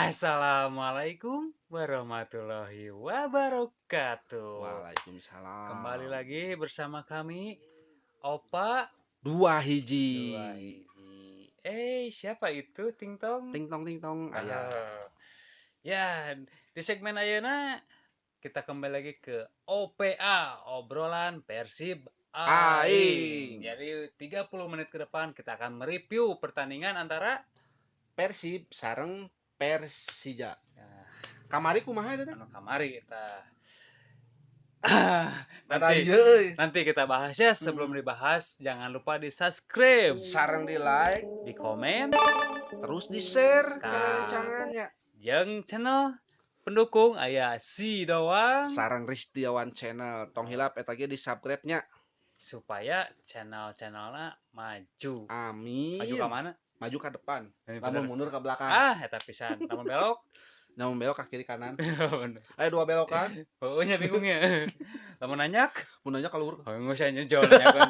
Assalamualaikum warahmatullahi wabarakatuh. Waalaikumsalam. Kembali lagi bersama kami Opa Dua hiji. Dua hiji. Siapa itu Ting Tong? Ting tong ting tong aya. Ya, di segmen ayeuna kita kembali lagi ke OPA, obrolan Persib Aing. Aing. Jadi 30 menit ke depan kita akan mereview pertandingan antara Persib sareng Persija. Nah, Kamari kumaha eta teh? Anu kamari kita. Nanti, Nanti nanti kita bahas ya. Sebelum dibahas jangan lupa di subscribe, sareng di like, di komen, terus di share Tah. ke rencangannya. Jeung channel pendukung aya si doang Sareng Ristiawan Channel. Tong hilap eta ge di subscribe nya. Supaya channel-channelna maju. Amin. Maju ke mana? Maju ke depan. Bener. Lamun mundur ke belakang. Ah, eta pisan. Lamun belok. Lamun belok ke kiri kanan. Bener. Ayo dua belokan. Oh, nya bingung ya. Lamun nanyak, Mun nanya keluar. oh, nggak usah jauh nanyakan,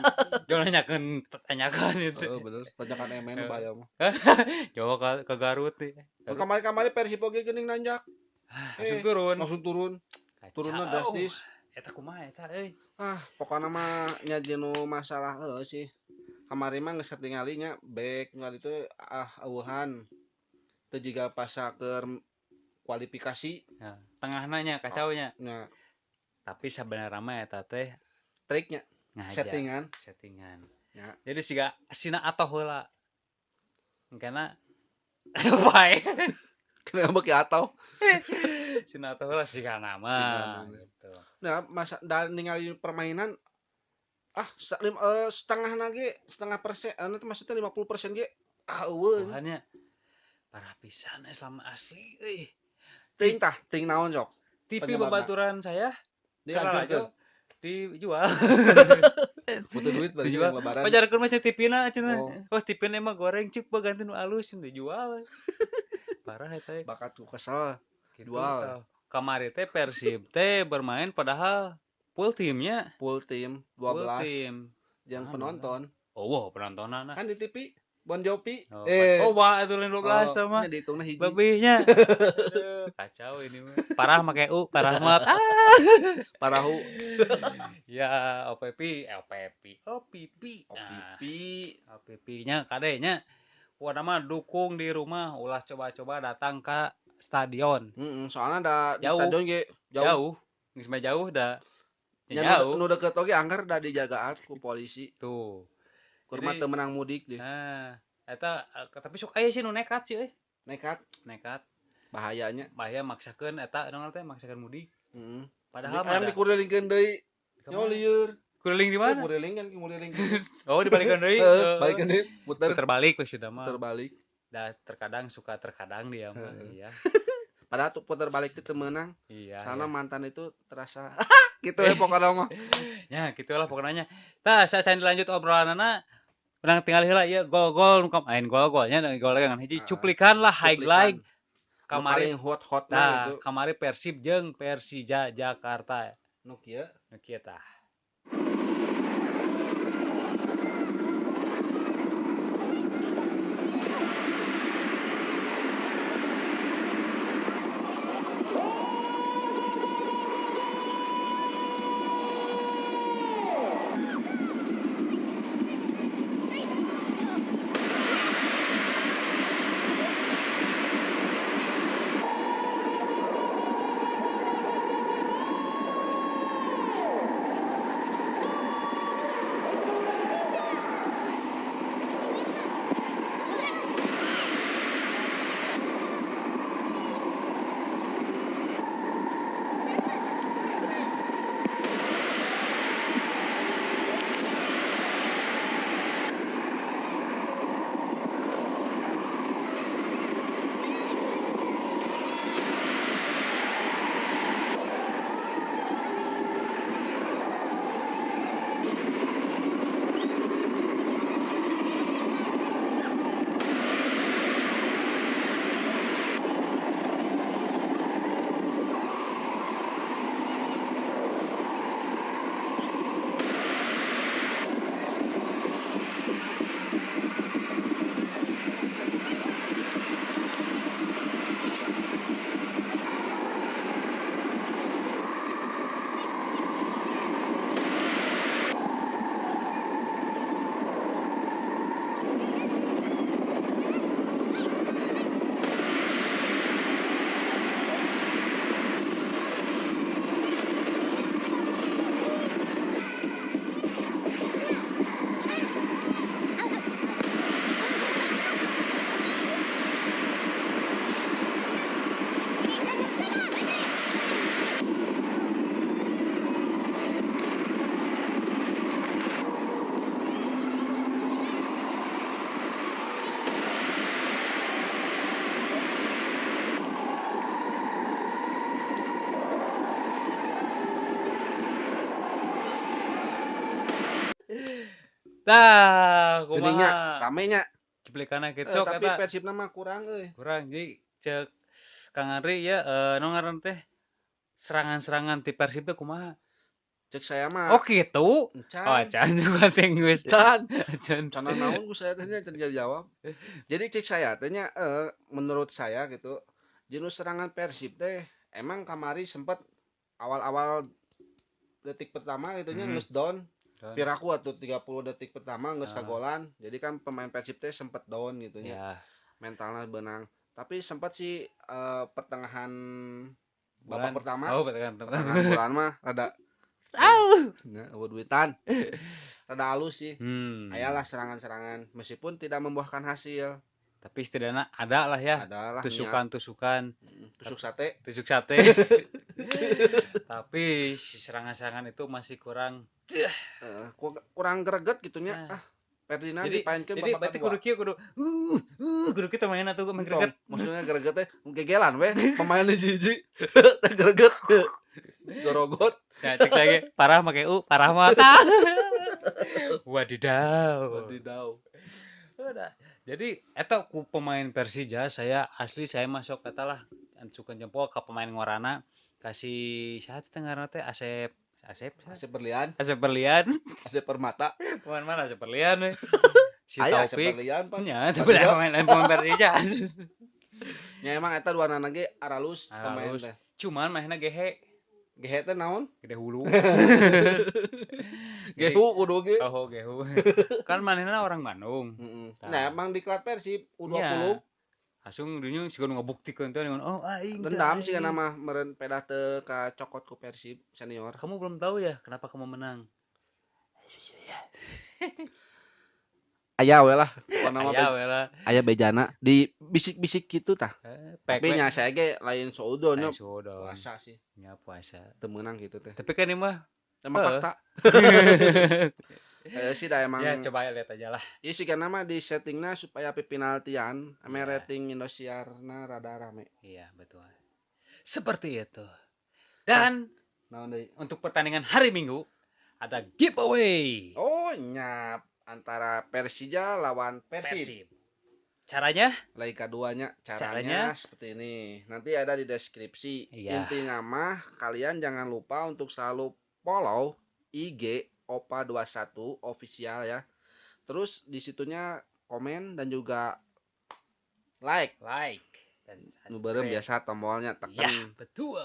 jauh nanyakan, tanyakan itu. Heeh, bener. Tanyakan emen bahaya mah. Jauh ke Garut nih. Kamari-kamari Persib oge geuning nanjak. Langsung turun. Langsung turun. Kacau. Turunnya drastis. Eta kumaha eta euy. Ah, pokoknya mah nya jeung masalah heuh sih. Kamari mah geus katingali nya back ngal itu ah eueuhan. Teu jiga pasa keur kualifikasi. Nah, tengahna nya kacau nya. Nya Tapi sebenarnya mah eta teh triknya ngaja. Settingan. Settingan. Ya. Jadi siga sina atau heula. Karena bae. Kenapa ki atau? Sina atau heula siga nama Siga nama. Gitu. Nah, masa da ningali permainan ah setengah lagi setengah persen anu teh maksudnya 50% ge ah eueuh. Tuhannya parah pisan selama asli euy. Ting tah, ting naon sok? TV Penyebabna. babaturan saya Dihancurkeun. Dijual. Butuh duit bari Dijual. jeung lebaran. Pajarkeun mah TV-na cenah. Oh. Oh, TV-na mah goreng cuk ganti nu alus cenah dijual. Parah eta. Bakat ku kesel. Gitu, Jual. tah. Kamari teh Persib teh bermain padahal full timnya. Full team Full 12 tim. yang Ah, penonton. Oh, wow, penontonan. Kan di TV Bon Jovi. Oh, oh wah, itu lain 12 sama. Nya dihitungna hiji. Lebihnya. Aduh, kacau ini mah. Parah make U, parah mat. Ah. Parahu. Ya, OPP, OPP, OPP. Nah, OPP. OPP-nya kadenya. Wah, nama dukung di rumah, ulah coba-coba datang ke stadion. Heeh, soalnya da di Jauh. stadion ge jauh. Jauh. Geus mah jauh da. Nya Jauh. nu deket oge angker da dijagaan ku polisi. Tuh. Kur mah Jadi- teu menang mudik deh. Nah, eta tapi sok aya sih nu nekat sih euy. Nekat Nekat. bahayanya. Bahaya maksakeun eta naon teh maksakeun mudik. Heeh. Padahal Hayang mah dikulilingkeun deui. da- Nyo lieur. Kuliling di mana? Kuliling kan kuliling. Oh, dibalikeun deui. Heeh, balikeun deui, puter Puter balik we sudah mah. puter balik. Da terkadang suka terkadang dia mah. Heeh. Iya. Padahal tuh puter balik itu teu meunang. Iya. Sana iya. mantan itu terasa gitu ya pokoknya mah. Ya, gitulah pokoknya. Tah, saya dilanjut obrolanana. Urang tinggal heula ieu gol-gol nu main gol-golnya gol ngan hiji Ah, cuplikan lah highlight Cuplikan. Nu kamari. paling hot-hotna Nah, gitu. kamari Persib jeung Persija Jakarta. Nu kieu. Nu kieu tah. Tah, Geuning nya, kumaha? Rame nya. Cuplikanna kitu sok Tapi eta. Persibna mah kurang euy. Kurang jadi cek Kang Andri ya, nu ngaran teh serangan-serangan ti Persib teh kumaha? Cek saya mah. Oh gitu. Encan. Oh, can juga teh geus. Can. Can. Can naon ku saya teh nya can jawab. Jadi cek saya teh nya, menurut saya gitu, jenis serangan Persib teh emang kamari sempat awal-awal detik pertama gitu nya geus down. Down. Piraku atuh 30 detik pertama geus kagolan. Jadi kan pemain Persib teh sempet down gitu nya. Ya. Mentalnya benang. Tapi sempat sih, pertengahan babak Bulan. pertama. Oh, pertengahan. Pertengahan bulan mah rada Au. Nya, eueuh duitan. Rada halus sih. Ayalah serangan-serangan meskipun tidak membuahkan hasil. Tapi setidaknya ada lah ya. Ada lah, Tusukan-tusukan. Tusuk sate. Tusuk sate. Tapi si serangan-serangan itu masih kurang. Kurang greget gitu nya. Nah. Ah, Ferdinand Jadi dipainkeun jadi babak berarti kedua. kudu kieu kudu kudu kita main atuh main greget. Tong, maksudnya greget teh gegelan weh, pemain hiji-hiji. Teh greget. Gorogot. Nah, cek lagi parah make u, parah mah. Wadidaw. Wadidaw. Udah. Jadi eta ku pemain Persija saya asli saya masuk eta lah ancukan jempol ke pemain ngorana kasih saha teh ngaranna teh Asep Asep Asep Berlian, Asep Berlian. Asep Permata. Pemain mana Asep Berlian we. Si Aya Asep Taufik. Berlian pan. Nya, tapi lah pemain lain pemain Persija. Nya emang eta dua nana ge aralus pemain Aralus. teh. Cuman mainna gehe, Gehe teh naon? gede hulu. Gehu kudu ge. Oh, gehu. Kan manehna orang Bandung. Heeh. Tah. Nah, emang diklat Persib U20. Nya. Langsung dunya siga nu ngabuktikeun teh dengan oh aing teh, Dendam sih aing. nama meureun pedah teu kacokot ku Persib senior. Kamu belum tahu ya kenapa kamu menang? Aya we lah, pokona mah Aya we lah. Aya bejana di bisik-bisik kitu tah. Pek Tapi we. nya saya ge lain suudon nya. Lain suudon. Puasa sih. Nya puasa. Teu meunang kitu teh. Tapi kan ini mah Emang fakta. Sih dah emang. Ya coba lihat aja lah. Iya sih karena mah di settingna supaya penaltian, ame Iya. rating Indosiarna rada rame. Iya, betul. Seperti itu. Dan Naon deui? untuk pertandingan hari Minggu ada giveaway. Oh, nya antara Persija lawan Persib. Persib. Caranya? Liga 2-nya caranya Caranya? seperti ini. Nanti ada di deskripsi. Iya. Intinya mah kalian jangan lupa untuk selalu follow IG Opa21 official ya. Terus di situnya komen dan juga like. Like dan Nu beureum subscribe. biasa tombolnya tekan. Ya, betul.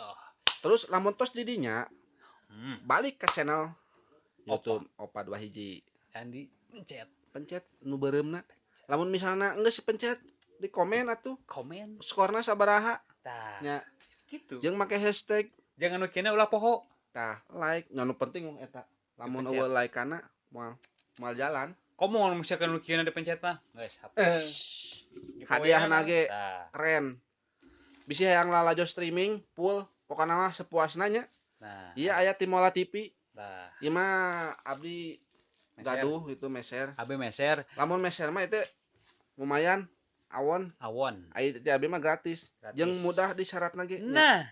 Terus lamun tos didinya balik ke channel YouTube Opa 2 hiji. Dan dipencet Pencet nu beureumna. Lamun misalnya geus pencet di komen atuh komen. skorna sabaraha Tah. nya. Gitu. Jeung make hashtag Jangan nu kena ulah poho. tah like nya nu penting eta. Lamun Dipencet. eueuh like kana moal moal jalan. Komo mun misalkan nu kena dipencet mah, geus hapus. Hadiah nage. Tah. Keren. Bisi hayang lalajo streaming full pokona mah sepuasna nya. Nah. Iya aya Timola TV. Tah. Ieu mah abdi Meser. gaduh gitu meser. Abi meser Lamun meser mah itu lumayan awon. Awon. Ai ti abdi mah gratis. Gratis. Jeung mudah disyaratna ge. Nah,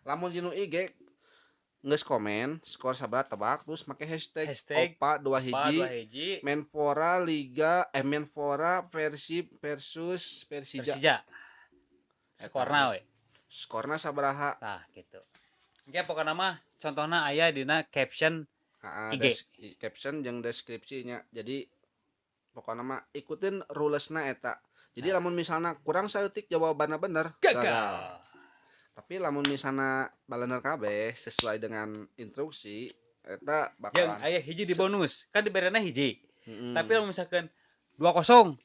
Lamun jinu IG geus komen skor sabaraha tebak terus make hashtag, Hashtag Opa 2 Opa hiji 2 hiji Menpora Liga Menpora Persib versus Persija. Persija. Skorna we. Skorna sabaraha? Tah gitu. Engke pokona mah contohna aya dina caption Heeh, IG. Caption jeung deskripsinya. Jadi pokona mah ikutin rulesna eta. Jadi Nah. lamun misalna kurang saeutik jawabanna bener, Gagal. Tapi lamun misalna balener kabeh sesuai dengan instruksi eta Jeung bakalan aya hiji di bonus. Kan diberena hiji. Mm-mm. Tapi lamun misalkan 2-0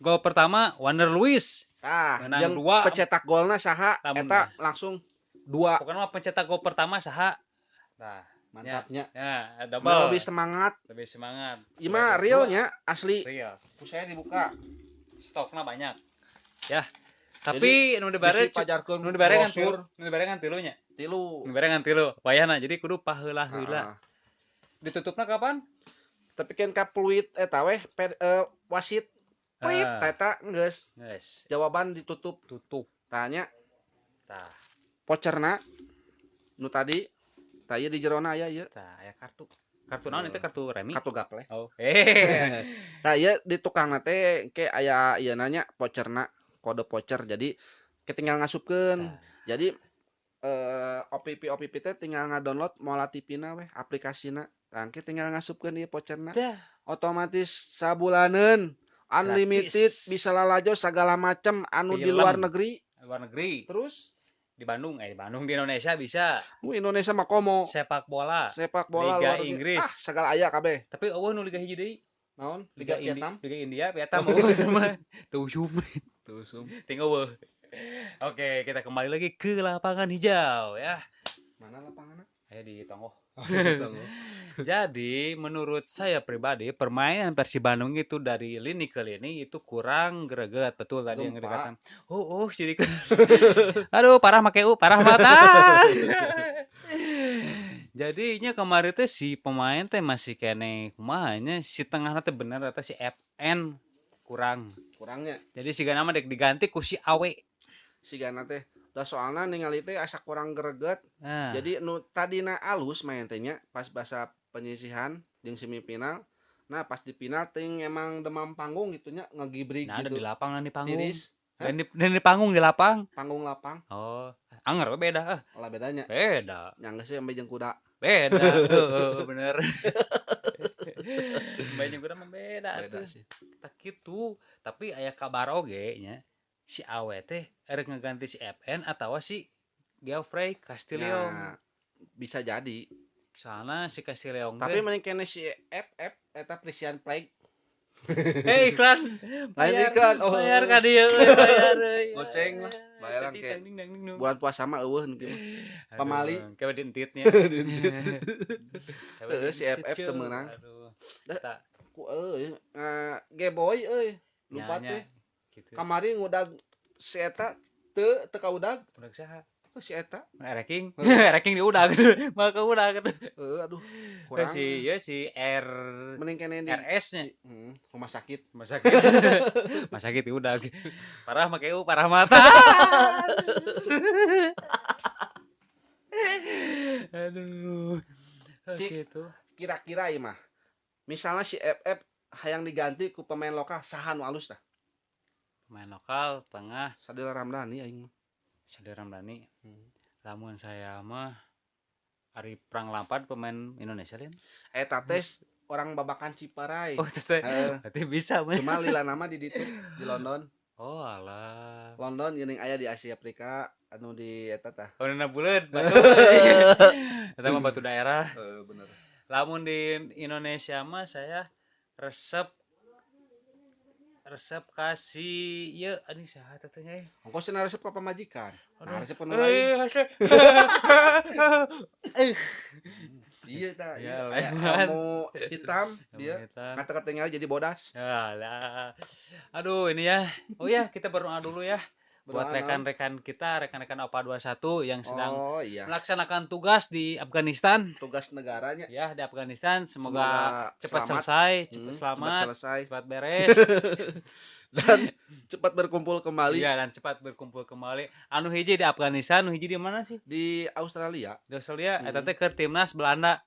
gol pertama Wander Luiz. Tah, menang jeung dua. Pencetak golna saha Lamun eta langsung 2. Pokoknya mah pencetak gol pertama saha. Nah, Mantapnya. ya, Mah double. lebih semangat. Lebih semangat. Ieu mah Dua. realnya asli. Real. Ku saya dibuka. Stoknya banyak. Ya. Tapi nu dibere Bisi pajarkeun nu dibere kan tilu, brosur nu dibere kan tilunya. tilu. Nu dibere kan tilu. Wayahna jadi kudu paheula-heula. Heeh. Ditutupna kapan? Tapi kan ka peluit eta weh wasit peluit eta geus Geus, jawaban ditutup. Tutup. Tanya Tah, voucherna nu tadi tah ieu di jerona aya ieu. Tah aya kartu. Kartu naon itu kartu remi? Kartu gaple. Oh. Nah, ieu di tukangna teh ke aya ieu nanya voucherna, kode voucher. Jadi ketinggal ngasupkeun. Jadi OPP OPP teh tinggal ngadownload Mola TV-na weh, aplikasina. Tah engke tinggal ngasupkeun ieu voucherna. Otomatis sabulaneun unlimited gratis. Bisa lalajo segala macam anu di Film. Luar negeri. Luar negeri. Terus di Bandung, di Bandung di Indonesia bisa nu Indonesia mah komo sepak bola. Sepak bola Liga luar negeri. Inggris. Ah, segala aya kabeh. Tapi euweuh nu liga hiji deui. Naon? Liga Vietnam. Liga India, Vietnam euweuh sama. Tuh sum. Tuh sum. Tinggal euweuh. Oke, kita kembali lagi ke lapangan hijau ya. Mana lapanganna? Ayo di Tonggoh. Jadi menurut saya pribadi permainan Persib Bandung itu dari lini ke lini itu kurang greget, betul tadi yang Gempa. dikatakan. Oh, jadi aduh parah make u, parah mata. Jadinya kemarin teh si pemain teh masih kene kumaha nya si tengahna teh bener eta si FN kurang. Kurangnya Jadi si nama dek diganti ku si Awe. Si Gana teh da soalna ningali teh asa kurang greget. Nah, Jadi nu tadina alus main teh nya pas basa penyisihan jeung semifinal. Nah, pas di final ting emang demam panggung gitu nya ngegibrik nah ada gitu. di lapangan di panggung. Tiris. Hah? Dan di panggung di lapang. Panggung lapang. Oh, anger we beda. Ah, Lah bedanya. beda. Yang geus we ambe jeung kuda. Beda. Heeh, bener. Banyak kuda mah beda Beda tuh. sih. Tak gitu. Tapi aya kabar oge nya. Si Awe teh erek ngeganti si FN atawa si Geoffrey Castillion. Nah, bisa jadi. Soalna si Castillion Tapi teh mending kene si FF eta Prisian Plague. eh iklan. Lain iklan, oh. Bayar ka dieu euy, bayar euy. Goceng lah, bayaran Tadi ke. tang ding dang ding dong. Bulan puasa mah eueuh nu kieu mah. Aduh, Pamali. Kayak dientitnya. Kayak Heeh, si dientit, FF teu cuy. meunang. Aduh. Da- Tak, Ku euy, Geboy euy. Lupa nya-nya. teh. Gitu. Kamari ngudag si eta teu teu kaudag. Udag saha? Oh, si eta. Ereking. Ereking di udag. Maka udag. Heeh, aduh. Kurang. Si ya si R Mending kene di RS nya. Rumah sakit. Rumah sakit. Rumah sakit di udag. Parah make u, parah mata. Aduh. Cik. Gitu. Kira-kira ieu mah. Misalnya si FF hayang diganti ku pemain lokal saha nu alus tah? Pemain lokal tengah Sadil Ramdhani aing mah. Sadil Ramdhani. Hmm. Lamun saya mah Ari Prang Lampard pemain Indonesia lain. Eta teh orang Babakan Ciparai. Oh, itu teh. Heeh. Berarti bisa mah. Cuma lila nama di ditu di London. Oh, alah. London geuning aya di Asia Afrika anu di eta tah. Oh, nana buleud batu. Eta mah batu daerah. Heeh, bener. Lamun di Indonesia mah saya resep resep kasih ieu anjing saha teh nya eh. Ongkos cenah resep ka pamajikan. Nah, Aduh. resep ka nu lain. Eh, hese. Iya tah, Ya, iya. Aya leman. ilmu hitam dia Hitam. kata ketinggalan jadi bodas. Alah. Aduh, ini ya. Oh ya, kita berdoa dulu ya buat Berdoa naon? rekan-rekan kita, rekan-rekan OPA 21 yang sedang Oh iya, melaksanakan tugas di Afghanistan. tugas negaranya. Ya, di Afghanistan semoga, cepat selamat. selesai, cepat Hmm, selamat, cepat selesai cepat beres. dan cepat berkumpul kembali Iya, dan cepat berkumpul kembali. Anu hiji di Afghanistan, anu hiji di mana sih? di Australia. Di Australia, Hmm. eta teh keur timnas Belanda.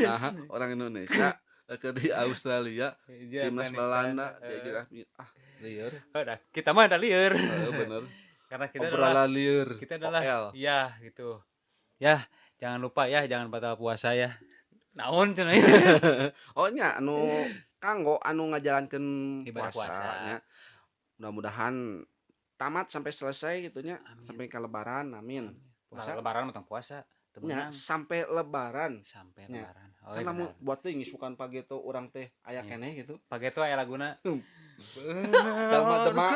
Nah, orang Indonesia ke di Australia, Hiji timnas Afghanistan. Belanda, Eh, dia ah lieur. udah, kita mah ada lieur. Heeh, bener. Karena kita adalah Obrolan lieur. kita adalah OL. ya gitu. Ya, jangan lupa ya, jangan batal puasa ya. Naon cenah. Oh nya anu kanggo anu ngajalankeun Ibadah puasa, puasa. nya. Mudah-mudahan tamat sampai selesai gitu nya, Amin. sampai ke lebaran, amin. Puasa Lebaran utang puasa, teu nya meunang. sampai lebaran. Sampai Nya. lebaran. Oh, Kan iya lamun benar. buat teh geus bukan pageto urang teh aya Iya. keneh gitu. Pageto aya laguna. Dema dema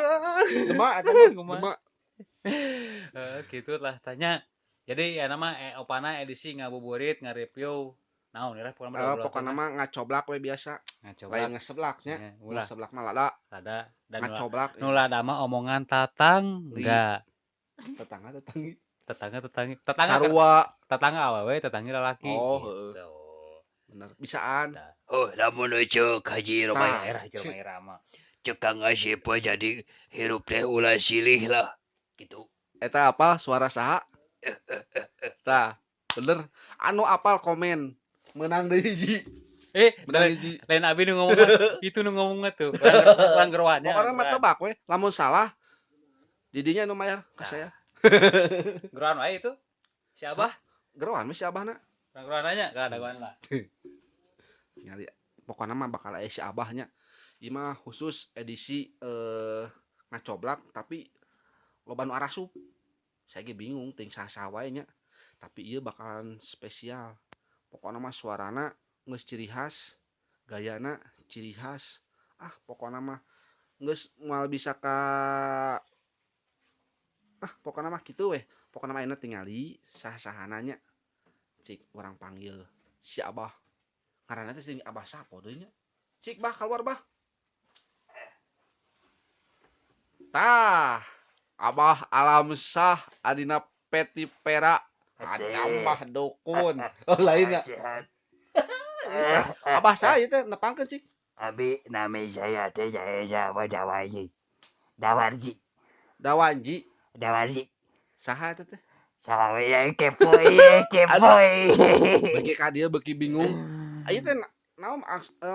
dema eta mah, Kumaha? dema. Eh, gitu lah tanya. Jadi ya nama opana edisi ngabuburit ngareview naon ya lah pokoknya mah Eh, ngobrol pokokna teh mah ngacoblak we biasa. ngacoblak. Lain ngeseblak nya. Ya, ulah Ngeseblak mah lada, lada dan nula, ngacoblak. nula dama omongan tatangga. Tetangga tetangi. Tetangga tetangga tetangga Sarua. tetangga awewe tetangga lalaki. Oh, heeh. Gitu. Bener. Bisaan. Oh, lamun ceuk Haji Roma Tah, Ira, Haji cek. Rhoma Irama. Ceuk Kang Asep we jadi hirup teh ulah silih lah. Gitu. Eta apa suara saha? Tah, Bener. Anu apal komen menang deui hiji. Menang hiji. Lain abi nu ngomong mah, itu nu ngomongna tuh. Urang geroannya. Pokoknya mah tebak we, lamun salah didinya nu mayar ka saya. Geroan wae itu. Si Abah? Geroan we si Abahna. Urang geroan nya, gak ada geroan lah. Nyari pokoknya mah bakal aya si Abahnya. Ieu mah khusus edisi ngacoblak tapi loba nu arasup. Saya ge bingung ting saha-saha wae nya. Tapi ieu bakalan spesial. Pokokna mah suarana geus ciri khas, gayana ciri khas. Ah, pokokna mah geus moal bisa ka pokokna mah kitu weh. Pokokna mah ayeuna tingali saha-sahana nya. Cik urang panggil si Abah. Ngaranna teh sing Abah sapo deui nya. Cik bah keluar bah. Tah, Abah Alamsah adina Peti Pera. Abah dukun. Oh lainnya. Abah saya teh nepangkeun cik. Abi nami saya teh saya Dawanji. Dawanji. Dawanji. Dawanji. Saha eta teh? Saha we kepo ieu kepo. Beuki ka dieu beuki bingung. Ayo teh naon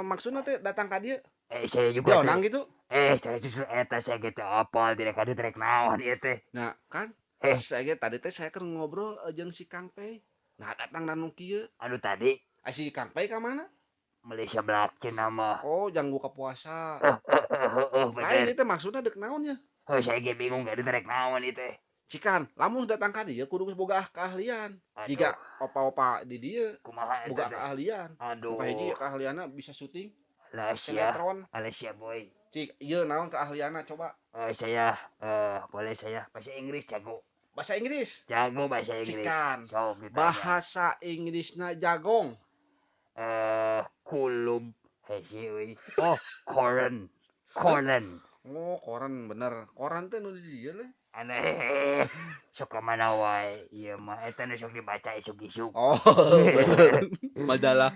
maksudna teh datang ka dieu? Saya juga onang gitu. Saya justru eta saya gitu apal tidak ka dieu rek naon ieu teh. Nah, kan saya ge tadi teh saya keur ngobrol jeung si Kang Pei. Nah, datang dan nu kieu. Aduh tadi si Kang Pei ka mana? Malaysia Black cenah mah. Oh, jang buka puasa. Lain itu maksudna deuk naon nya? Oh, saya ge bingung gak rek naon ieu teh. Cikan, lamun datang ka dieu kudu geus boga keahlian. Jika opa-opa di dieu kumaha boga keahlian. Aduh. Opa hiji keahlianna bisa syuting. Sinetron. Alasya boy. Cik, ieu naon keahlianna coba? Saya boleh saya bahasa Inggris jago. Bahasa Inggris? Jago bahasa Inggris. Cikan. So, bahasa Inggrisna jagong. Kulub hesi. Oh, koran. Koran. Oh, koran bener. Koran teh nu di dieu leh. Aneh. Sok ka mana wae ieu mah eta nu sok dibaca isuk-isuk. Oh, bener. Majalah.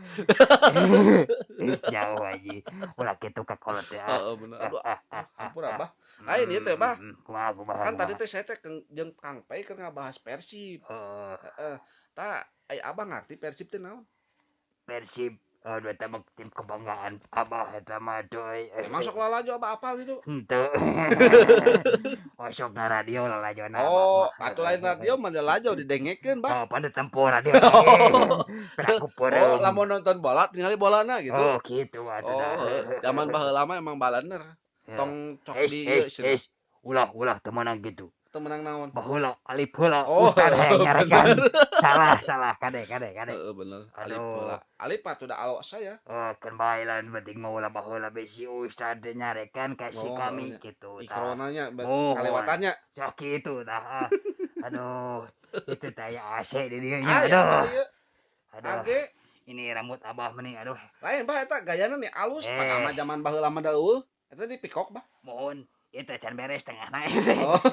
Jauh aja. Ulah kitu ka kolot teh. Heeh, bener. Aduh, ampun Abah. Lain ieu teh, Bah. Kumaha kumaha. Kan tadi teh saya teh jeung Kang Pei keur ngabahas Persib. Heeh. Tah, ai Abah ngarti Persib teh naon? Persib aduh eta mah tim kebanggaan Abah eta mah deui. Emang sok lalajo Abah apal gitu? Henteu. Oh sok na radio lalajona. Oh, atuh lain radio mah lalajo didengekeun, Bah. Oh, pada tempo radio. Peraku Oh, lamun nonton bola tingali bolana gitu. Oh, gitu atuh. Oh, zaman baheula mah emang balaner. Tong cok di ieu cenah. Ulah teu meunang gitu. Teu meunang naon? Baheula alif heula ustad hayang nyarekan. Salah kade. Heeh bener. Alif heula. Alif mah tuh da alok saya. Oh, keun bae lah penting mah ulah baheula besi ustad nyarekan ka si kami gitu. Ikronanya kalewatannya. Sok kitu tah. Aduh, itu teh aya AC di dieu nya. Aduh. Aduh. Ini rambut Abah mending aduh. Lain bah eta gayana nih alus pada mah zaman baheula mah da eueuh. Eta di pikok bah. Mohon itu can beres tengahna. Oh.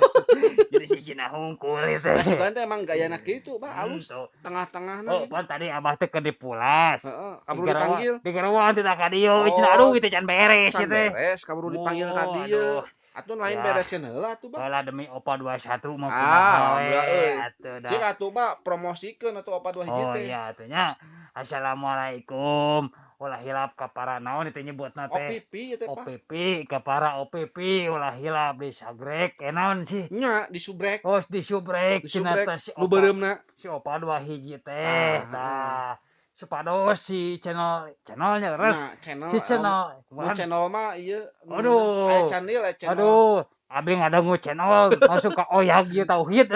Jadi sisina hungkul itu. Nah, teh emang gayana kitu bah alus. Tengah-tengahna. Oh, pan tadi Abah teh keur dipulas. Heeh, kaburu dipanggil. Digerowan teh ka dieu. Aduh, itu can beres teh. Can beres kaburu dipanggil ka dieu. Atuh lain bereskeun heula atuh bah. Heula demi opa 21 mah kumaha we atuh dah. Cik atuh bah promosikeun atuh opa 2 hiji teh. Oh iya atuh nya. Assalamualaikum. Ulah hilap ka para naon itu nyebutna teh. OPP ieu teh, Pak. OPP ka para OPP ulah hilap disagrek naon sih? Nya disubrek. Oh, disubrek cenah teh si opa. Nu si opa 2 hiji teh. Tah. Supados si channelnya terus. Nah, channel, si channel. Nu channel mah ieu. Aduh. Aya channel, aya channel. Aduh, abi ngadangu channel langsung ka oyag ieu tauhid.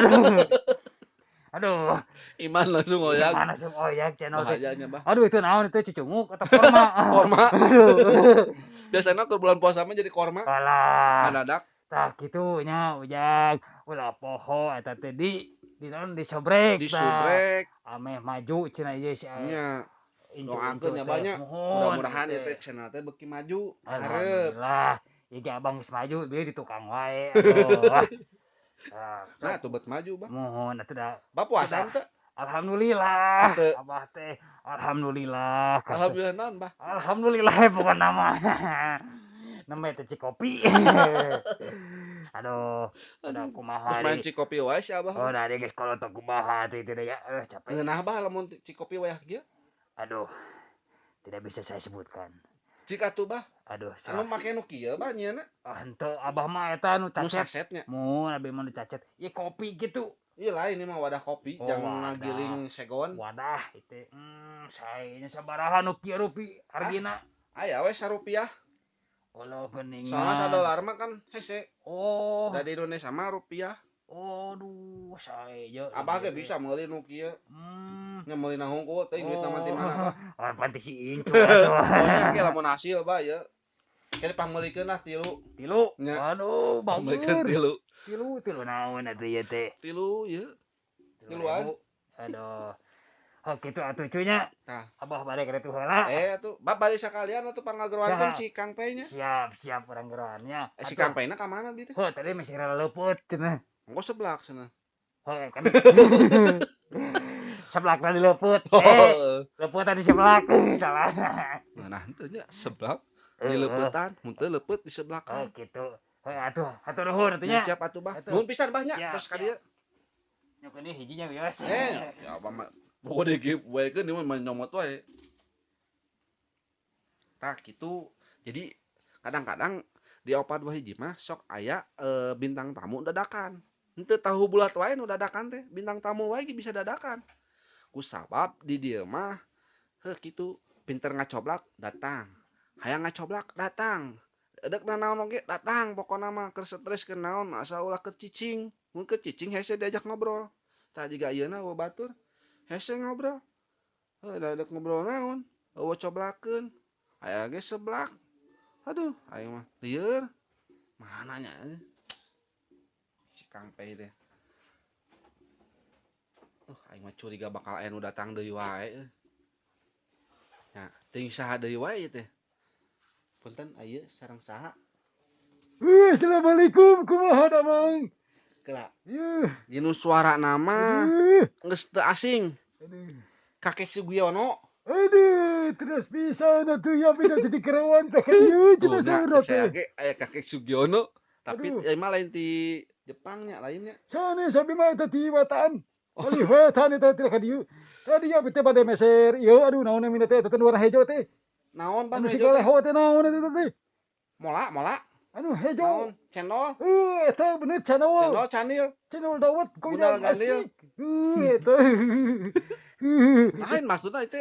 Aduh. Iman langsung oyag. Iman langsung oyag channel teh. Bahayanya, Bah. Aduh, itu naon itu cucunguk atau korma? Korma. Aduh. Biasanya keur bulan puasa mah jadi korma. Alah. Ngadadak. Tah kitu nya ujang ulah poho eta teh di naon disobrek. Disubrek. Ameh maju cenah ieu si nya. Doakeun nya banyak. Mudah-mudahan ieu teh channel teh beuki maju. Hareup. Alhamdulillah. Ieu ge abang geus maju bieu di tukang wae. Aduh. Nah, atuh bet maju, Bah. Mohon atuh da. Bah puasa teu? Alhamdulillah. Abah teh alhamdulillah. Alhamdulillah naon, Bah? Alhamdulillah pokona mah. Nembe teh Cikopi. Aduh, udah kumaha main Cikopi wae si Abah. Oh, nah geus kalau teh kumaha teh teh ya. Capek. Ngeunah bah lamun Cikopi wayah kieu. Aduh. Tidak bisa saya sebutkan. Cik atuh bah. Aduh, anu make nu kieu bah nyeuna. Ah, henteu Abah mah eta nu Nu cacet. sasetnya. Mun abi mah nu cacet. Ieu kopi gitu. Iya lain ini mah wadah kopi, Oh, jangan wadah. ngagiling segon. Wadah itu. Saenya sabaraha nu kieu rupi hargina? Aya we sarupiah. Allah geningan. Soalnya sadolar mah kan hese. Oh. Da di Indonesia mah rupiah. Aduh, sae. Abah ge bisa meuli nu kieu. Nya meuli na hungkul teuing duitna mah ti mana bah. Oh, pantes si incu atuh. Pokoknya ge lamun hasil bah ye. Kene pangmeulikeun lah tilu. Tilu. Nya. Aduh, Pangmeulikeun bagus. tilu. Tilu, tilu naon atuh ieu teh? Tilu ye. Tiluan. Ribu. Aduh. Oh, kitu atuh cunya. Tah. Abah balik ka ditu heula. Atuh, bab bari sakalian atuh pangageroankeun Siap. si Kang Pei nya. Siap, siap urang geroannya. Si Kang Pei na ka mana bi teh? Heuh, tadi masih rela leuput cenah. Engko seblak cenah. Heuh, kan. Seblak tadi leuput. Oh. Leuput tadi seblak. Salah. Nah, henteu nya seblak di leupetan, mun teu leupet di Oh, sebelakan. gitu. Heuh, atuh, atuh nuhun atuh nya. Siap atuh bah. Atuh. Nuhun pisan bah nya, Siap, terus ka dieu. Nyok ini hijinya bios. Ya apa mah pokoknya ge waekeun ieu mah nyomot wae. Tah kitu. Jadi kadang-kadang di opat dua hiji mah sok aya bintang tamu dadakan. Henteu tahu bulat wae nu dadakan teh, bintang tamu wae ge bisa dadakan. Ku sabab di dieu mah heuh kitu, pinter ngacoblak datang. Hayang ngacoblak datang. Edek naon oge datang pokona mah keur stres keur naon asa ulah keur cicing. Mun keur cicing hese diajak ngobrol. Tah jiga ayeuna eueuh batur hese ngobrol. Heuh da edek ngobrol naon? Eueuh coblakeun. Aya ge seblak. Aduh, aing mah lieur. Mana nya? Si Kang Pei teh. Aing mah curiga bakal aya nu datang deui wae euy. Nya, teuing saha deui wae ieu teh. Punten aya sareng saha? Assalamualaikum, kumaha damang? Kela. Yuh. Dinu suara nama geus teu asing. Kakek Sugiono. Aduh, terus bisa atuh ya beda jadi kerawan teh ieu cenah saurna saya teh. ge aya kakek Sugiono, tapi Aduh. ieu mah lain ti Jepang nya lainnya. Sanes abi mah eta ti watan. Oli wetan eta teh ka dieu. Tadi ya teh bade meser ieu aduh naon namina teh eta teh warna hejo teh. Naon ban Anu hejo si teh? leho teh naon eta teh. Mola, mola. Anu hejo. Naon? Cendol. Eta bener cendol. Cendol candil. Cendol dawet Gundal goyang gandil. asik. Eta. Lain maksudna itu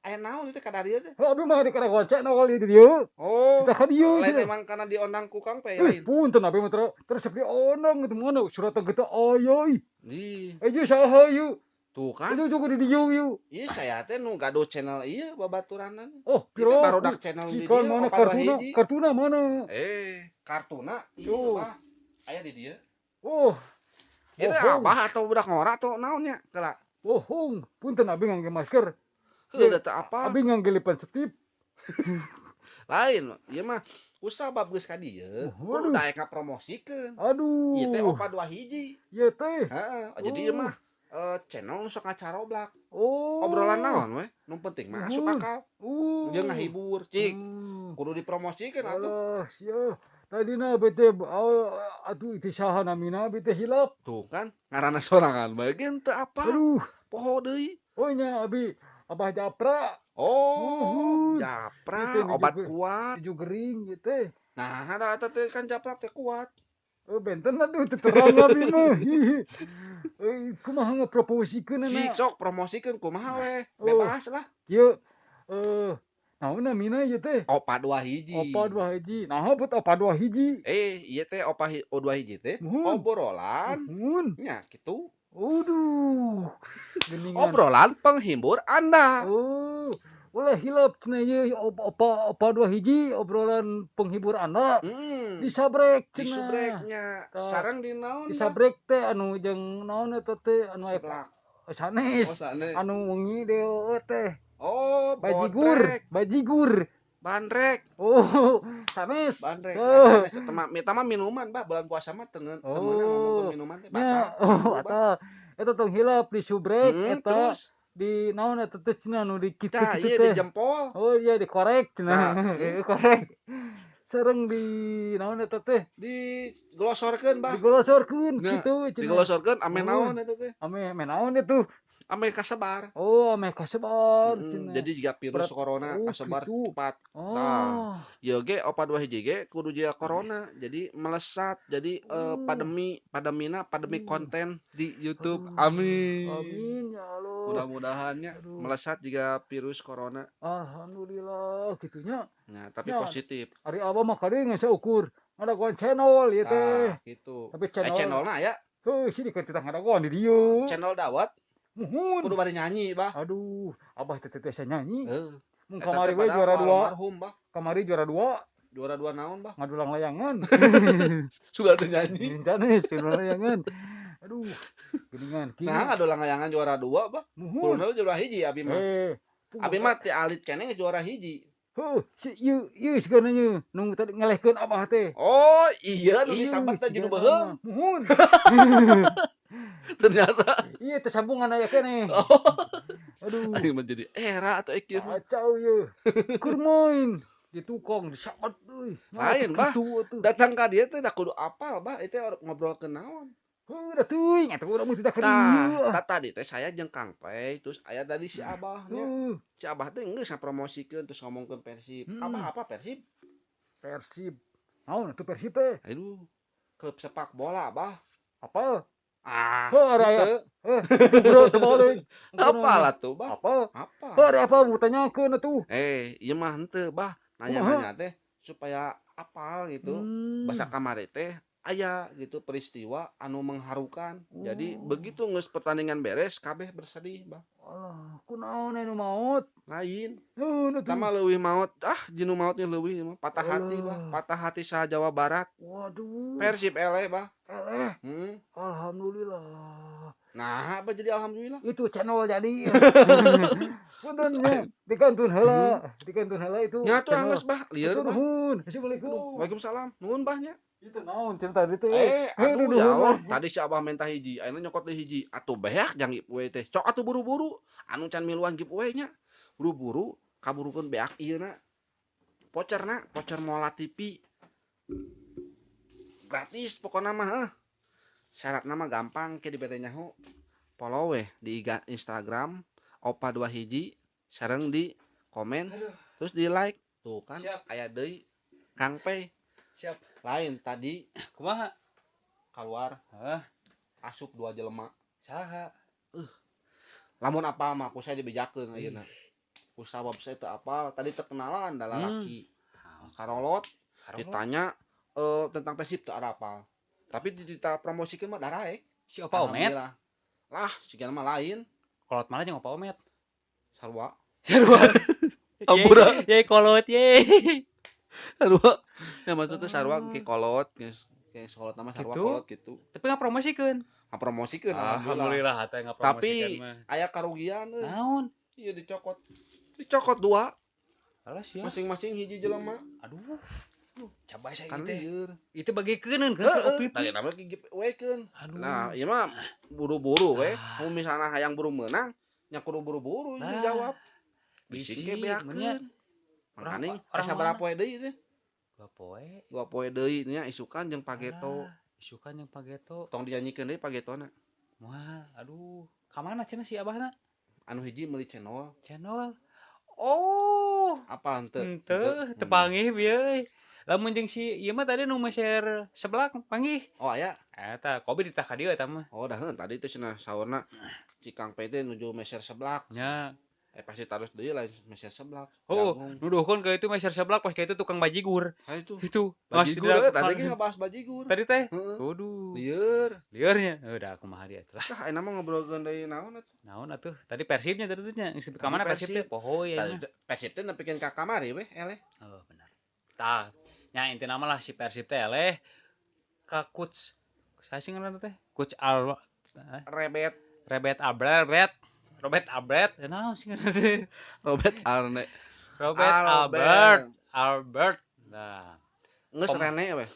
aya naon itu kadarieu teh? Abi mah di kana cendol di dieu. Oh. Kita ka dieu. Lain emang karena diondang ku Kang Pei lain. Punten abi mah terus diondang gitu mana surat teh aya ih. Ih, Ayo saha ieu? tuh kan. Itu juga di dieu ieu. Ieu saya teh nu gaduh channel ieu babaturanna. Oh, Itu piro? barudak channel di Sikan dieu mana opat dua kartuna? hiji. Kartuna mana? Kartuna ieu Tuh. bah. Aya di dieu. Oh. Ieu teh Bohong. abah atau budak ngora atau naon nya? Kela. Bohong. Punten abi ngangge masker. Heuh da teu apa. Abi ngangge lipan setip. Lain, ieu mah kusabab geus ka dieu. Oh, Kudu aduh. daek ngapromosikeun. Aduh. Ieu teh opat dua hiji. Ieu teh. Heeh, jadi ieu mah channel nu sok ngacaroblak. Oh. Obrolan naon we? Nu penting mah asup Uhun. akal. Jeung ngahibur, cik. Kudu dipromosikeun atuh. Alah, sia. Tadina bete atuh itu saha namina bete hilap. Tuh kan, ngaranna sorangan bae ge teu apa. Aduh. Poho deui. Oh nya abi Abah Japra. Oh, Uhun. Japra Itu nu obat juga. kuat. Tujuh gering gitu teh. Nah, ada eta teh kan Japra teh kuat. Oh, benten aduh teu terang abi mah. Kumaha ngaproposikeun Cik na. sok promosikeun kumaha we? Oh. Bebas lah. Ieu naon namina ieu teh? Opat dua hiji. Opa dua hiji. Nah, bet opa dua hiji. Ieu teh opa o dua hiji teh Muhun. obrolan Muhun. nya kitu. Aduh. Geningan. Obrolan penghibur Anda. Oh, ulah hilap cenah ieu opa opa dua hiji obrolan penghibur Anda. Disabrek cenah. Disubreknya Tah. sareng di naon? Disabrek teh anu jeung naon eta teh anu aya Seblak. sanes. Oh, sanes. Anu wengi deui teh. Oh, Bajigur, bodrek. bajigur. Bandrek, Oh, sanes. bandrek. Oh. Sanes eta mah eta mah minuman, bah. Bulan puasa mah teu Oh. meunang ngomongkeun minuman teh Nya, batal. oh, eta eta tong hilap disubrek eta Terus di naon eta teh cenah nu di tah kitu-kitu ieu teh. di jempol. Oh iya dikorek cenah. Tah, Korek. Sareng di naon eta teh? Diglosorkeun, Bah. Diglosorkeun Nah, kitu cenah. Diglosorkeun ame naon eta teh? Ame naon itu? Ame kasebar. Oh, ame kasebar cenah. Jadi jika virus corona kasebar gitu. cepat. Oh. Nah, ieu ge 421 ge kudu jiga corona. Jadi melesat. Jadi pandemina pandemi konten di YouTube. Amin. Amin ya Allah. Mudah-mudahannya melesat jika virus corona. Alhamdulillah gitunya. Nah, tapi ya, positif. Ari abah mah kade geus saukur ngadagoan channel ieu teh. Nah, gitu. Tapi channel channelna aya. Heuh, sini kan kita ngadagoan di dieu. Channel dawet. Muhun. Kudu bari nyanyi, Bah. Aduh, abah teh biasa nyanyi. Heeh. Mun kamari we juara 2. Almarhum, Bah. Kamari juara 2. Juara 2 naon, Bah? Ngadulang layangan. Sudah teu nyanyi. Sanes, ngadulang layangan. Aduh, geuningan. Nah, ngadulang layangan juara 2, Bah. Muhun. Kudu juara 1 abi mah. Abi mah ti alit keneh juara 1. Heuh, si ieu ieu sigana nya nu tadi ngelehkeun abah teh. Oh, iya nu disambat teh jeung beuheung. Muhun. Ternyata iya tersambungan aya keneh. Oh. Aduh. Aing mah jadi era atau ieu mah. Kacau ieu. Keur main di tukang disabat euy. Lain, Bah. Datang ka dieu teh da kudu apal, Bah. Itu ngobrolkeun naon. Heuh, da teuing atuh urang mah tidak ka dieu. Tah, tadi teh saya jeung Kang Pei, terus aya tadi si Abah nya. Si Abah teh geus ngapromosikeun terus ngomongkeun Persib. Abah apa Persib? Persib. Naon atuh Persib teh? Aduh. Klub sepak bola, Bah. Apal? Ah, heuh, bro, teu balik. Apal atuh, Bah? Apal? Apa? Heuh, apa mau tanyakeun atuh? Ieu mah henteu, Bah. Nanya-nanya teh supaya apal gitu. Basa kamari teh aya gitu peristiwa anu mengharukan. Jadi begitu geus pertandingan beres kabeh bersedih, Bah. Alah, kunaon anu maot? Lain. Heuh, Tama leuwih maot. Ah, jinu maotnya leuwih mah patah hati, Bah. Patah hati saha Jawa Barat. Waduh. Persib eleh, Bah. Eleh. Alhamdulillah. Nah, apa jadi alhamdulillah? Itu channel jadi. Punten nya, dikantun heula, dikantun heula itu. Nya atuh anggeus, Bah. Lieur, Bah. Nuhun. Assalamualaikum. Waalaikumsalam. Nuhun, Bah nya. Itu naon cerita tadi teh. Aduh ya Allah, tadi si Abah minta hiji, ayeuna nyokot deui hiji. Atuh beak jang giveaway teh. Cok atuh buru-buru. Anu can miluan giveaway nya. Buru-buru kaburukeun beak ieu na. Voucherna, voucher Mola TV. Gratis pokona mah heuh. Syaratna mah gampang ke dibere nyaho. Follow weh di Instagram opa21 sareng di komen terus di like. Tuh kan aya deui Kang Pei. Siap. Lain tadi kumaha? Keluar. Hah? Asup 2 jelema. Saha? Lamun apa mah ku saya dibejakeun ayeuna. Ku sabab saya teu apal, tadi terkenalan da lalaki. Karolot ditanya tentang Persib teu arapal. Tapi dita promosikeun mah daraek. Si Opa Omet? Lah, sigana mah lain. Kolot mana jeung Opa Omet? Sarua. Sarua. Ampura. Ye kolot ye. Sarua. Ya maksudnya sarua ke kolot, geus ke kolot nama sarua gitu? Kolot gitu. Tapi ngapromosikeun. Ngapromosikeun alhamdulillah atuh ngapromosikeun mah. Tapi aya karugian euy. Naon? Iya dicokot. Dicokot 2. Alah sia. Masing-masing hiji jelema. Aduh. Coba saya kan itu. Itu bagikeun kan ke Tadi nama giveaway-keun. Aduh. Nah, ieu mah buru-buru we. Mun misalna hayang buru meunang, nya kudu buru-buru nah, jawab. Bisi ke beakeun. Mangkaning sabaraha poe deui teh? 2 poe. 2 poe deui nya isukan jeung Pageto. Isukan jeung Pageto. Tong dinyanyikeun deui Pagetona. Wah, aduh. Ka mana cenah si abahna? Anu hiji meuli channel. Channel. Oh, apa henteu? Henteu, teu panggih bieu. Lamun jeung si ieu mah tadi nu meser seblak panggih. Oh, aya. Eta kopi ditah ka dieu eta mah. Oh, dah heuh tadi teh cenah saurna Cikang Pei teh nuju meser seblak. Nya. Pasti tarus deui lah meser seblak. Oh, nuduhkeun ka itu meser seblak pas ka itu tukang bajigur. Ha itu. Itu. Bajigur tadi ge ngabahas bajigur. Tadi teh. Waduh. Lieur. Liurnya. Udah kumaha dia atuh lah. Tah ayeuna mah ngobrolkeun deui naon atuh? Naon atuh? Tadi Persibnya tadi teh nya. Geus ka mana Persib teh? Poho ya nya. Persib teh nepikeun ka kamari weh eleh. Oh, benar. Tah, nya intina mah lah si Persib teh eleh ka coach. Saya sih ngaranna teh? Coach Al Rebet. Rebet Albert. Robert Albert, naon sih ngaranna teh? Robert Arne. Robert Albert. Albert. Nah, geus Rene weh.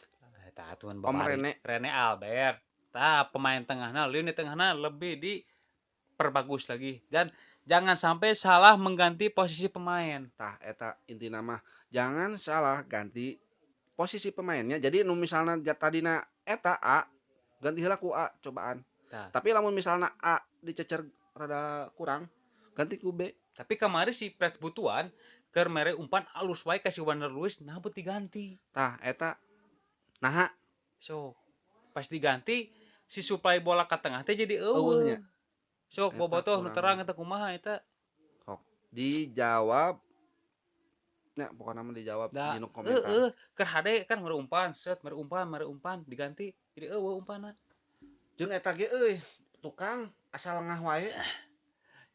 Eta atuh Om Rene. Rene Albert. Tah pemain tengahna, lini tengahna lebih diperbagus lagi dan jangan sampai salah mengganti posisi pemain. Tah eta intina mah jangan salah ganti Posisi pemainnya. Jadi nu misalna tadina eta A ganti heula ku A cobaan. Tah. Tapi lamun misalna A dicecer rada kurang, ganti ku B. Tapi kamari si Frets Butuan keur mere umpan alus wae ka si Wander Luiz nah bet diganti. Tah eta naha So, pas diganti si suplai bola ke tengah teh jadi eueuh. Eueuh nya. Sok Eta bobotoh nu kurang. terang eta kumaha eta. Sok dijawab nya pokokna mah dijawab Da, di nu komentar. heeh, keur hade kan mere umpan, set mere umpan diganti jadi eueuh umpanna. Jeung eta ge euy, tukang asal lengah wae.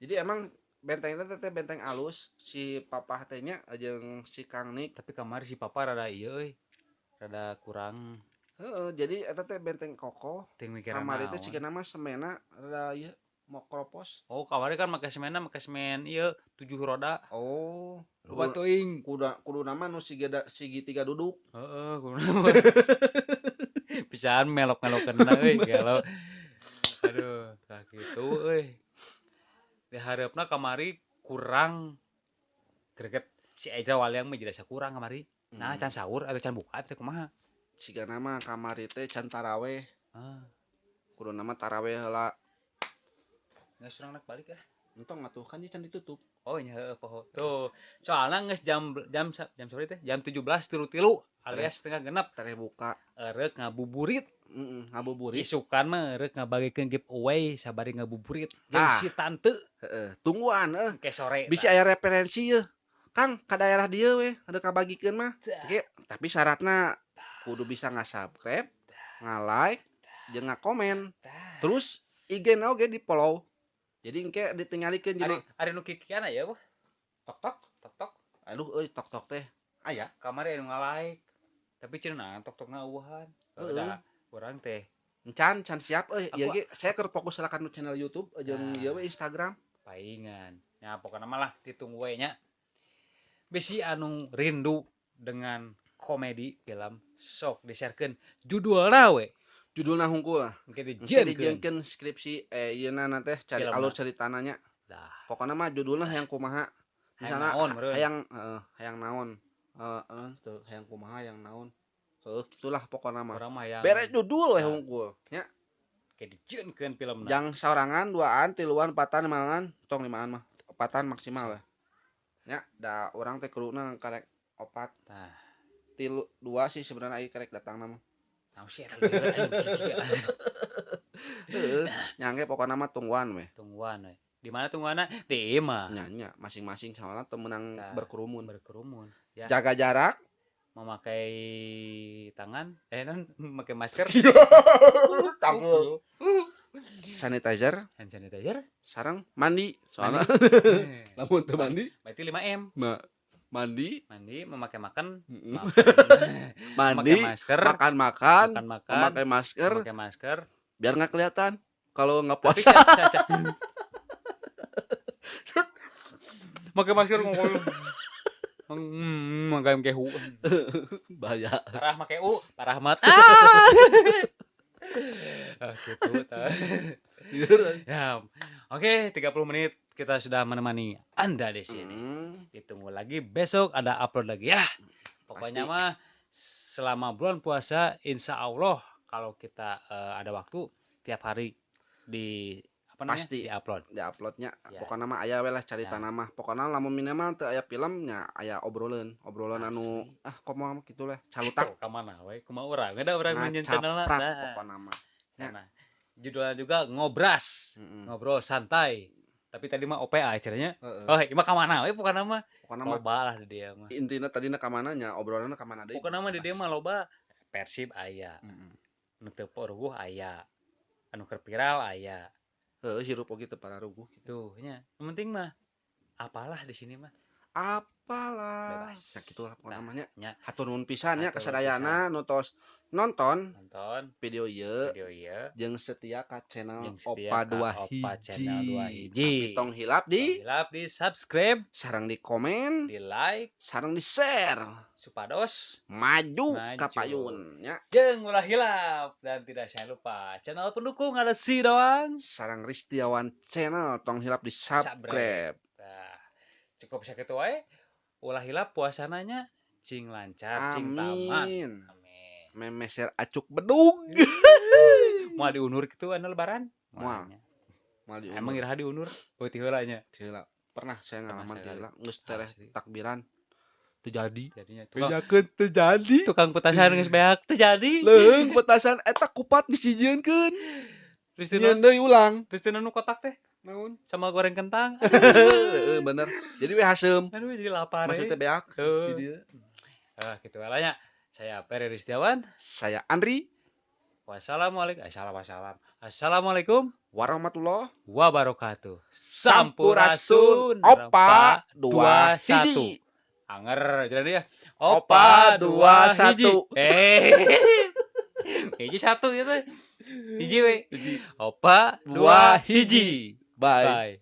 Jadi emang benteng teh teh benteng alus si papah teh nya jeung si Kang Nik. Tapi kamari si papa rada ieu euy. Rada kurang Heeh, jadi eta teh benteng kokoh. ting mikiran Kamari teh naon. sigana mah semena rada ieu mokropos. Oh, kamari kan make semenna make semen ieu 7 roda. Oh, Loba teuing. kudu nama nu segitiga duduk. Heeh, kudu nama. Pisan melok-melokeunna euy galau. Aduh, tah kitu euy. Dihareupna kamari kurang greget si Eza Waliang mah jadi kurang kamari. Nah, can sahur atau can buka teh kumaha? Sigana mah kamari teh can taraweh. Ah, Kudu nama taraweh heula. geus urang nak balik ah. Entong atuh kan can ditutup. Oh nya heueuh poho. Tuh, soalna geus jam jam jam sabaraha teh? Jam 17.33 alias setengah genep Tereh buka. Erek ngabuburit. Heeh, ngabuburit. Isukan mah erek ngabagikeun giveaway sabari ngabuburit jeung Tah. si tante Heeh, tungguan euy. ke sore. Bisi aya referensi yeuh. Kang ka daerah dieu we, ada kabagikeun mah. Oke, tapi syaratna kudu bisa nga-subscribe, nga-like, jeung nga-komen. Terus IG-na oge di-follow. Jadi engke ditinggalikeun Ari jeung ari nu kikian aya wah. tok tok. Tok tok. Aduh euy tok tok teh. Aya. Kamari anu nga-like. Tapi cenah tok tokna eueuhan. Heeh. Da urang teh Encan can siap euy. Ieu Aku- ge saya keur fokus lah kana channel YouTube jeung Nah. ieu we Instagram. paingan. Ya pokokna mah lah ditunggu we nya. Bisi anu rindu dengan komedi film sok di-sharekeun judulna we. Judulna hungkul lah. Engke Engke dijieunkeun. dijieunkeun skripsi ieuna na teh cari Filmna. alur ceritana nya. Dah. Pokokna mah judulna hayang kumaha. Hayang Misalna naon meureun. hayang heeh, hayang naon. Heeh, teu hayang kumaha hayang naon. Heuh, gitulah pokokna mah. Urang mah hayang Bere judul we Nah. hungkul nya. Engke dijieunkeun filmna. Jang saurangan, duaan, tiluan, empatan, limaan, tong limaan mah. Empatan maksimal lah. Nya, da urang teh kuduna karek opat. Tah. Tilu dua sih sebenarnya ieu karek datangna mah. Naon sih eta lieur aing kieu. Heeh, nya ge pokokna mah tungguan we. Tungguan we. Di mana tungguanna? Di imah. Nya nya masing-masing soalna teu meunang Tah. berkerumun. Berkerumun. Ya. Jaga jarak. Memakai tangan, non memakai masker. Tanggul. Sanitizer, Hand sanitizer. sareng mandi soalna lamun teu mandi Berarti 5M. mandi, Mandi, memakai makan, heeh. memakai Mandi, masker, makan-makan, makan-makan, memakai masker memakai masker. biar nggak kelihatan kalau nggak Tapi puasa. Pakai masker ngomong. Mangga kehu. Bahaya. Parah make u, parah mat. Ah. Ah, gitu tah. Ya. Oke, 30 menit kita sudah menemani Anda di sini. Ditunggu lagi besok ada upload lagi ya. Pokoknya Pasti. mah selama bulan puasa insya Allah kalau kita ada waktu tiap hari di apa namanya? Pasti. Di upload. Di uploadnya Ya. pokoknya mah aya we lah carita Ya. nama. Pokoknya lamun minimal teu aya film nya aya obrolan, obrolan anu Asli. ah komo kitu lah calutak Tuh, ka mana we? Kumaha urang? Ada urang nyen channelna. ngacaprak Nah, pokokna mah. Ya. nah, judulnya juga ngobras, Heeh. ngobrol santai. Tapi tadi mah OPA acaranya. Heeh. Oh, ieu mah ka mana we pokokna mah. Pokokna mah Loba lah di dia mah. intina tadina ka mana nya obrolanna ka mana deui. Pokokna mah di dia mah loba Persib aya, Heeh. nu teu poruguh aya, anu keur viral aya. Heuh hirup oge teu pararuguh gitu. Tuh nya. Yang penting mah apalah di sini mah. Apalah. Bebas. Ya kitu lah pokokna Nah, mah nya. nya. Hatur nuhun pisan nya Hatur nuhun kasadayana nu tos nonton Nonton video ieu video ieu jeung setia ka channel jeung setia Opa ka 2 Opa hiji. Channel 2 hiji. Tapi tong hilap di Tong hilap di subscribe, sareng di komen, di like, sareng di share. supados Maju ka Maju. payun nya. jeung ulah hilap dan tidak saya lupa channel pendukung ada si doang. Sareng Ristiawan Channel tong hilap di subscribe. Nah, cukup sakitu wae. Ulah hilap puasananya Cing lancar, cing tamat. Amin. Amin. Memeser acuk bedug. Moal diundur kitu anu lebaran? Moal. Moalnya. Moal diundur. Emang iraha diundur? Oh, ti heula nya. Ti heula. Pernah saya Pernah ngalaman ti sekali. heula geus tereh Asli. takbiran teu jadi. Jadinya tukang, Bejakeun teu jadi. tukang petasan geus beak teu jadi. Leung petasan eta kupat geus dijieunkeun. Terus teu Nyieun deui ulang. terus teu nu kotak teh Naon? sama goreng kentang. Heeh, bener. Jadi we haseum. Aduh, jadi lapar. Maksudnya beak di Tuh. dieu. Ah, gitu lah nya. Saya Peri Ristiawan. Saya Andri Wassalamualaikum. Assalam, wassalam. Assalamualaikum warahmatullahi wabarakatuh. Sampurasun. Opa dua dua, satu. hiji. Anger, jalan ya. Opa, dua, hiji. satu. Eh. Hiji satu ya teh. Hiji we. Hiji. Opa Dua, dua hiji. Bye. Bye.